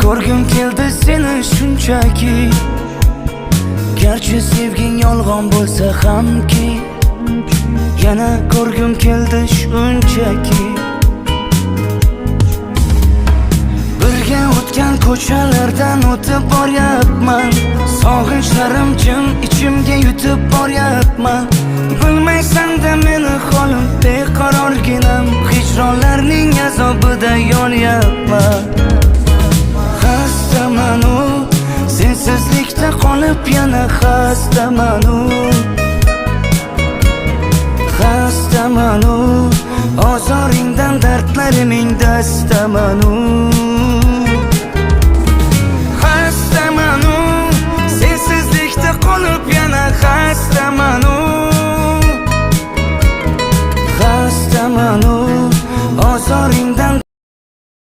Ko'rgim keldi seni shunchaki. Garchi sevging yolg'on bo'lsa hamki, yana ko'rgim keldi shunchaki. Birga o'tgan ko'chalardan o'tib boryapman, sog'inchlarim jim ichimga yutib boryapman. Bilmaysan-da meni holim beqarorginam, hijronlarning azobida yonyapman. Xastaman-u, sensizlikda qolib yana xastaman-u. Xastaman-u, ozoringdan dardlariming dastaman-u.